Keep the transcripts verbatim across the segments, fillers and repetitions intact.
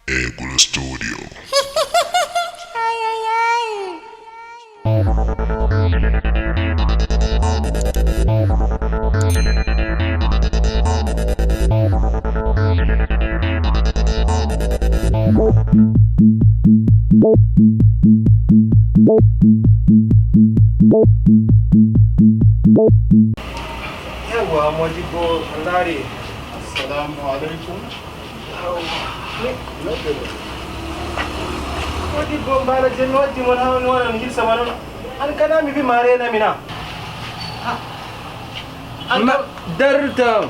Eagle Studio. Yawwa, Modibbo, a ndaari. Assalamu alaikum. Modibbo, mbaala jemmi waddi mon haa on wara on hirsa ma non. An kana mi bi ma rena mina. An ma darta.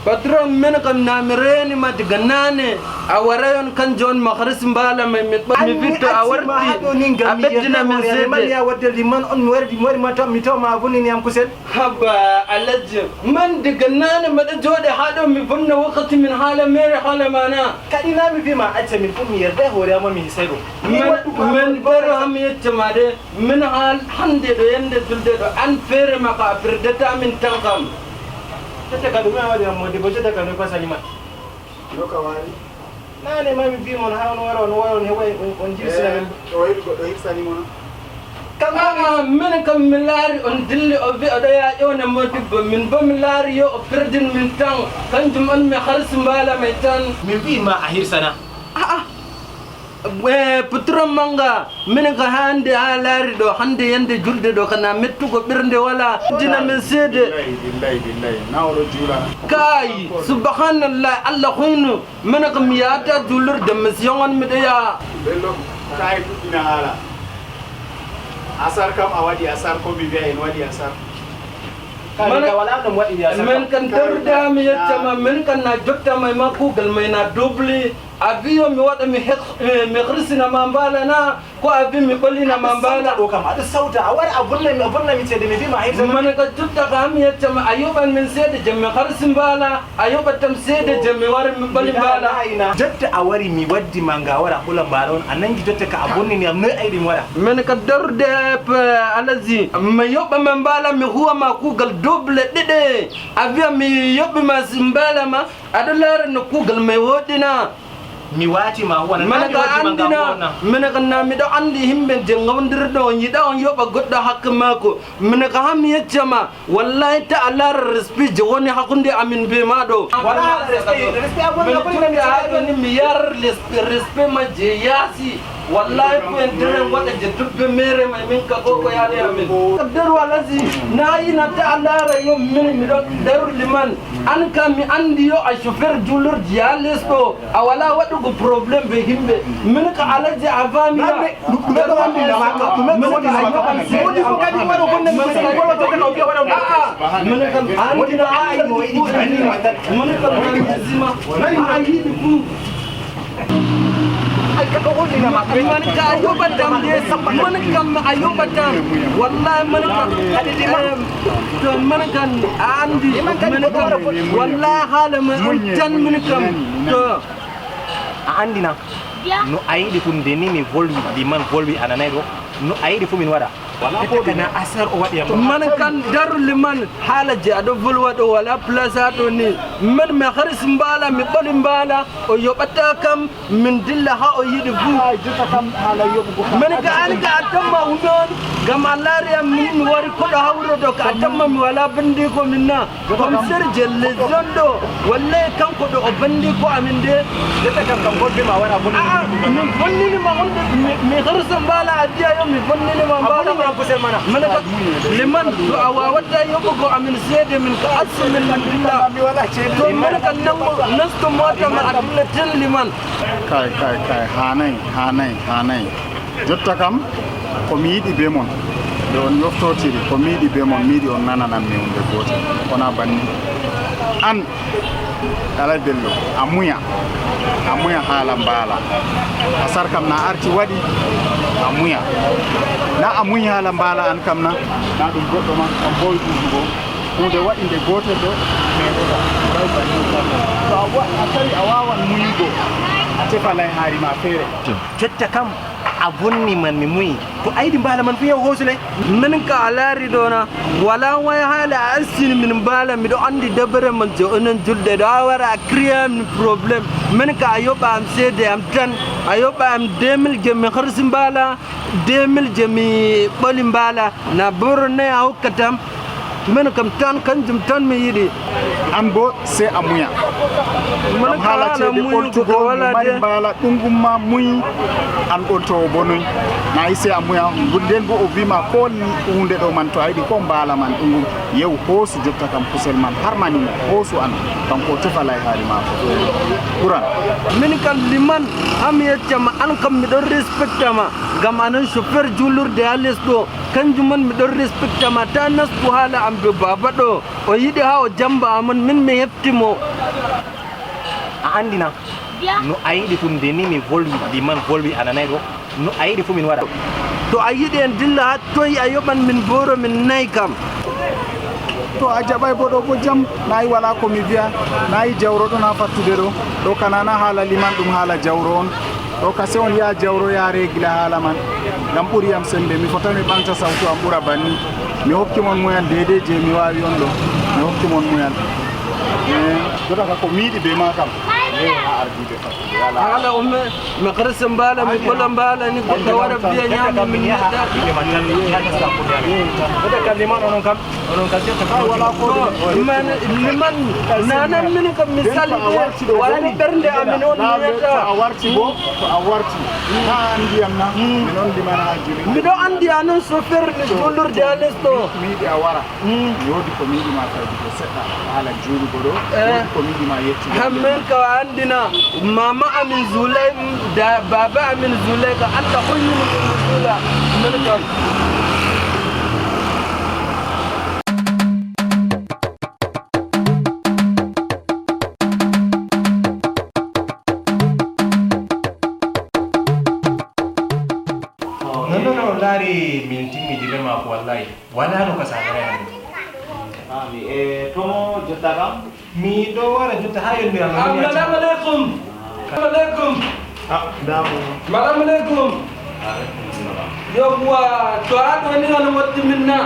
Patron, min kam na mi reeni ma diga naane. A waray on kanjo on ma harsi mbaala may mi ɓa-, mi vitto a warti. A ɓeddina min seede. Ya wadde liman on mi wari, mi wari ma taw, mi taw ma vunini am kusel. Haba, Alhaji, man diga naane mbaɗa jooɗe haa ɗo mi vonna wakkati min haala mere haala mana. Kaɗi na mi bi ma acca min fu mi yerde hoore am mi hisay ɗo. Min daro haa mi yecca ma de. Min haa hannde ɗo yannde julde ɗo, an feere ma ko a firdata min tan kam. Jotta ka ɗume a waɗi am Modibbo, jotta ka noy ko a sali ma? No ka waari? Naane ma mi bi mon haa on wara, on wara, on heɓa, on, on jirsina min. Eh, o heɓi goɗɗo hirsani mo na? Kam a'a, min kam mi laari on dilli o wi oɗo yaa ƴewna Modibbo, min bo mi laari yo o firdin min tan, kanjum on mi harsi mbaala may tan. Mi wi ma a hirsana. A'a. Eh, patron manga, min ka hande ha laari ɗo, hande yande julde ɗo, kana mettugo ɓernde wala, dina min seede. Billahi, billahi, billahi, na oɗo juula. Kai, subhanallah, Allah hoyno, min ka mi yata julurde, mi siyon on miɗo ya. Bello, kai fuɗɗina haala. Asar kam a waɗi asar, ko mi wiya en waɗi asar. Kai, min ka wala ɗum waɗi asar. Min kam. Kan darda mi yeccama, min kan na jottama e ma kugal may na double. A wi yo mi waɗa mi hek-, eh, mi hirsina ma mbaala na, ko a wi mi ɓolina ma mbaala? Aɗa sawta ɗo kam, aɗa sawta, a wara a bonna mi, a bonna mi ceede, mi wi ma hirsa. Mane ka jotta ka mi yecca ma, a yoɓan min seede je mi harsi mbaala, a yoɓat tam seede je mi wari mi ɓoli mbaala. Jotta a wari mi waddi ma nga wara ɓola mbaala on, a nangi jotta ka a bonnini am, noy a yiɗi mi waɗa? Mane ka darde pe Alaji, mi yoɓa ma mbaala, mi huwa ma kugal double ɗiɗi, a wiya mi yoɓi ma si mbaala ma, Aɗa laara no kuugal may wooɗi na? Mi waati ma huwana. Mene ka anndi na? Mene ka na miɗo anndi himɓe je ngawndirɗo on yiɗa on yoɓa goɗɗo hakke maako. Mene ka haa mi yecca ma, wallahi ta a laara respect je woni hakkunde amin be ma ɗo. Wala respect, respect a woni hakkunde amin. Mene tun haa ɗo ni mi yar respect, respect ma je yaasi. Wallahi ko en deren waɗa je dubbe mere may min ka koko yaade amin. Daru Alaji, na yina ta a laara yo min miɗo daru liman. An kam mi anndi yo a chauffeur julurji yaa les ɗo, a walaa waɗugo problème be himɓe. Min ka Alaji a faami ya. Ɗume ɗo wonɗina ma? Ɗume ɗo wonɗina ma? Moodi fof kadi waɗo bonde mi sey golo jokke ɗo wiya waɗa ɗum. A'a, min kam a anndi no a yiɗi. Min kam a yiɗi ma. A yiɗi fuu. Ay, ka ɗo wonɗina ma. Man ka a yoɓatam de, man kam a yoɓatam. Wallahi man kam. Kadi di ma. Em, to man kam a anndi, man kam, wallahi haala man on tan man kam. To. A anndi na? No a yiɗi fu nde ni mi volwi, liman volwi a nanay ɗo. No a yiɗi fu min waɗa? Wala ko kana asar o waɗi am. Man kan daru liman haala je aɗo volwa ɗo wala place ha ɗo ni. Man mi harsi mbaala, mi ɓoli mbaala, o yoɓata kam. Min dilla haa o yiɗi fuu. Ay, jotta kam haala yoɓugo kam. Min ka an ka a tamma hume on, ngam a laari am min mi wari koɗo haa wuro ɗo ka a tamma mi walaa banndiiko min na. Commissaire je légion ɗo, wallahi kanko ɗo o banndiiko amin de. Jotta kam kam goɗɗum a waɗa bonni. A'a, min bonnini ma on de, mi, mi harsa mbaala a wiya yo mi bonnini ma mbaala. A bonni ma kusel mana. Mana ka, liman, to a waawataa yoɓugo amin seede min ka accu min dilla. Mi walaa ceede. To mana ka nango, nastu moota ma a dilla tan liman. Kay, kay, kay, haanay, haanay, haanay. Jotta kam, ko mi yiɗi be mon, nde on yoftotiri, ko mi yiɗi be mon, mi yiɗi on nananan mi huunde gootel. Wonaa banni. An, Alhaji Bello, a muya. A muya haala mbaala. Asar kam na arti waɗi, a muya. Na a muyi haala mbaala an kam na? Na ɗum goɗɗo ma, on mboowi ɗuuɗugo. Huunde waɗi nde gootel ɗo, meeɗoɗa. Ɓay banni kam. To a wa-, a tawi a waawan muyugo, a tefa layhaari ma feere. Jotta kam, A bonni man mi muyi. To a yiɗi mbaala man fu yaw hoosu le. Min ka a laari ɗo na, walaa way haala a astini min mbaala, miɗo anndi debere mon je onon julɓe ɗo, a wara a créer min problème. Min ka a yoɓa am seede am tan, a yoɓa am deux mille je mi hirsi mbaala, deux mille je mi ɓoli mbaala, na boro nayi a hokkatam. Min kam tan, kanjum tan mi yiɗi. An bo sey a muya. Ngam haala ceede ɓoltugol, mi mari mbaala ɗungum ma muyi, an ɓoltoowo bo noy? Na yi sey a muya. Nden bo o wi ma ko huunde ɗo man, to a yiɗi ko mbaala man ɗungum, yew hoosu jotta kam kusel man, harmani mo, hoosu an. Kanko o tefa layhaari maako. Ɓuran. Min kam liman, haa mi yecca ma, an kam mi ɗon respecta ma, ngam a non chauffeur juulurde haa les ɗo. Kanjum on mi ɗon respecta ma, ta nastu haala am be baaba ɗo. O yiɗi haa o jamba am on, min mi hefti mo. A anndi na? No a yiɗi fu nde ni mi volwi, liman volwi a nanay ɗo? No a yiɗi fu min waɗa? To a yiɗi en dilla haa toy a yoɓan min booro min nayi kam. To a jaɓay bo ɗo bo jam, nayi walaa ko mi vi'a, nayi jawro ɗon haa fattude ɗo. Ɗo ka nana haala liman, ɗum haala jawro on. Ɗo ka sey on yaha jawro yaha regila haala man. Ngam ɓuri yam sembe, mi fotai mi ɓaŋgta sawtu am ɓura banni. Mi hokki mon muyal deydey je mi waawi on ɗo. Mi hokki mon muyal. Eh, jotta ka ko mi yiɗi be ma kam. Eh, haa ardiiɓe fattude, alaa. Haala umme, mi hirsa mbaala, mi ɓola mbaala ni, goɗɗo wara vi'a nyaami min. Jotta kam liman onon kam. Onon kam jotta kam. Ah, wala ko. To, man, liman, nanan min kam mi sali, wala ɓernde amin on muyata. To a warti bo, to a warti. Haa anndi am na, min on liman haa juli. Miɗo anndi a non chauffeur ni juulurde haa les ɗo. Mi yiɗi a wara. Mi woodi ko mi yiɗi ma faydugo seɗɗa. Haala juulugo ɗo, mi woodi ko mi yiɗi ma yeccugo. Min ka a anndi na, mama amin juulay, da, baba amin juulay, ka Allah hollini min mi juula. Min kam. Non, non, non, on laari min timmidi be maako, wallahi. Walaa no ka saagaray hannde. Ami, e, tomo jotta kam? Mi ɗo wara jotta haa yonde am. Assalamu alaikum. Alaikum. Ah, naamu. Salamu alaikum. Alaikum salam. Yowwa, to haa ɗo ni on watti min na.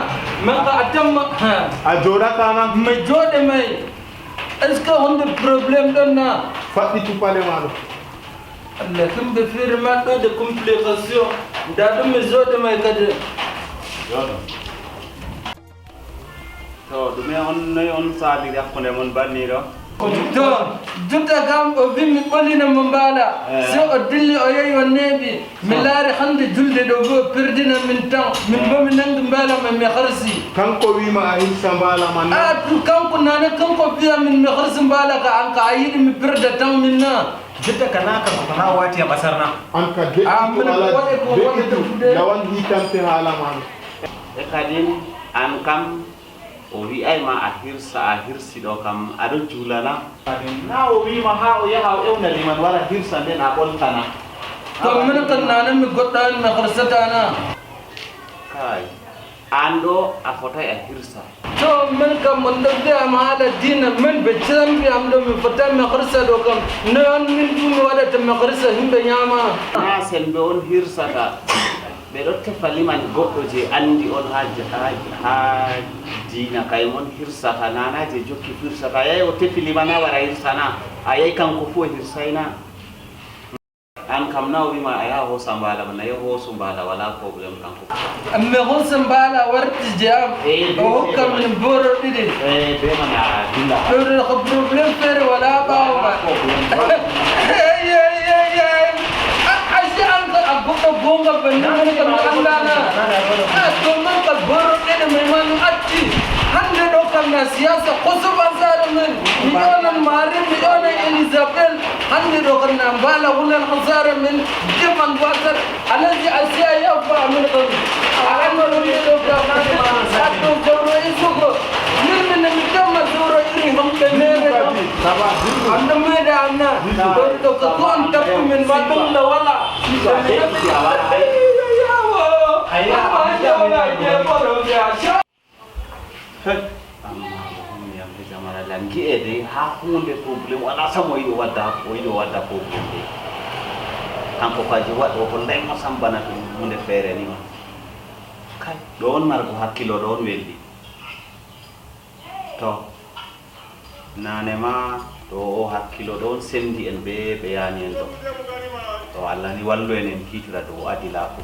Man ka a tamma. Ha. A jooɗata na? Mi jooɗe may. Est-ce que hunde problème ɗon na? Faɗɗitu paɗe ma ɗo. Allah, himɓe feere ma ɗo de complication. Nda ɗum mi jooɗe may kadi. Jooɗo. To, ɗume on, noy on saabiri hakkunde mon banniiɗo? To, jotta kam o wi mi ɓolina mo mbaala. Eh. Sey o dilli o yehi o neeɓi. Mi laari hannde julde ɗo bo perdina min tan. Min bo mi nanngi mbaala ma mi harsi. Kanko wi ma a hirsa mbaala man na? Ah, to kanko nana kanko wi'a min mi harsi mbaala ka an ka a yiɗi mi perda tan min na? Jotta ka na kanko ka na waati a ɓasar na? An ka de'itu ala de'itu lawan hitante haala ma na? E kadin an kam. O wi'ay ma a hirsa, a hirsi ɗo kam, a ɗon juulana? Na o wi'i ma haa o yaha o ewna liman wara hirsa nden a ɓoltana? To min kam nana mi goɗɗo an mi hirsata na. Kay, an ɗo a fotay a hirsa. To min kam on ɗon wi'a ma haala diina min ɓe cambi am ɗo mi fotay mi hirsa ɗo kam. Noy on min fu mi waɗata mi hirsa himɓe nyaama? Na sembe on hirsata. Ɓe ɗo tefa liman goɗɗo je anndi on haa, haa, haa diina kay mon hirsata, nana je jokki hirsata. Yay o tefi liman a wara hirsana, a yay kanko fu o hirsayna. An kam na o wima a yaha hosa mbaala ma, na yo hoosu mbaala, wala problème kanko. Mi hosa mbaala warti je am, o hokka min boro ɗiɗi. Eh, be man a dilla. Ɗo ɗo ko problème feere wala ɓaawo ma. Wala problème. Hey, hey, hey, hey. A, a si an ka a goɗɗo goonga banni man ka mi anndaana. A to man ka boro ɗeɗe may ma mi acci. Hannde ɗo kam na siyasa kosoba saare men. Mi ƴoonan Marie, mi ƴoonan Elisabeth. Hannde ɗo kam na mbaala wulan ko saare men. Deman wasat. Alaji a si a yaffa amin kam. A anno ɗum ɗo kam. A ɗo jawro isugo. Min min mi jamma jawro iri hamɓe mere kam. Ando meɗa anna. Ɗo ɗo ko ko on tappu min ma ɗum na wala. Hey. Amma ko mi yamde jamara la ngi'e dey ha hunde problème wala, samo yiɗo wadda, o yiɗo wadda problème dey. Kanko ko aji waɗo ko ndaymo sambana ɗum hunde feere ni on. Kay, ɗo on margo hakkilo ɗo on weldi. To, nane ma ɗo o hakkilo ɗo on sendi en ɓe ɓe yani en ɗo. To Allah ni wallu en en kiitira dow adilaaku.